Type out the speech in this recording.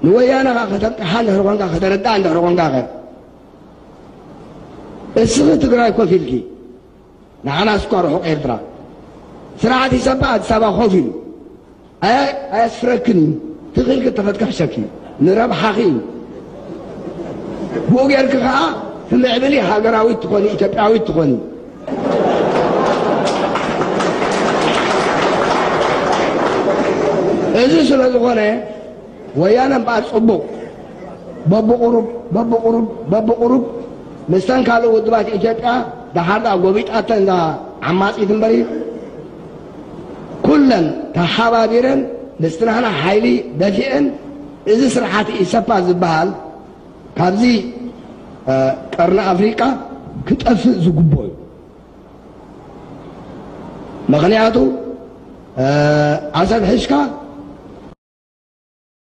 ንወያነ ኸዓ ከተብቅሓ እንድሕር ኾንካ፣ ከተረድኣ እንድሕር ኾንካ ኸ፣ እስኺ ትግራይ ኮፍ ኢልኪ፣ ንዓና እስኳ ርሑቕ ኤርትራ፣ ስርዓት ኢሰፓ ኣዲስ ኣበባ ኮፍ ኢሉ፣ ኣያ-፣ ኣየስፍረክን እዩ። ትኽኢልኪ ተፈትክሕሸኪ፣ ንረብሓኺ እዩ። ብኡ ጌርኪ ኸዓ ትምዕብሊ፣ ሃገራዊት ትኾኒ፣ ኢትዮጵያዊት ትኾኒ። እዚ ስለ ዝኾነ፣ ወያነ እምበኣር ጽቡቕ፣ በብቑሩብ፣ በብቑሩብ፣ በብቑሩብ፣ ምስተን ካልእ ውድባት ኢትዮጵያ፣ ደሓር ደኣ ጎቢጣተን እዛ ዓማጺት እምበር እዩ። ኩለን ተሓባቢረን ምስቲ ናህና ሓይሊ ደፊአን፣ እዚ ስርዓት ኢሰፓ ዝበሃል ካብዚ፣ እ፣ ቀርኒ ኣፍሪቃ ክጠፍእ ዝግብኦ እዩ። ምኽንያቱ፣ እ፣ ዓሰብ ሒዝካ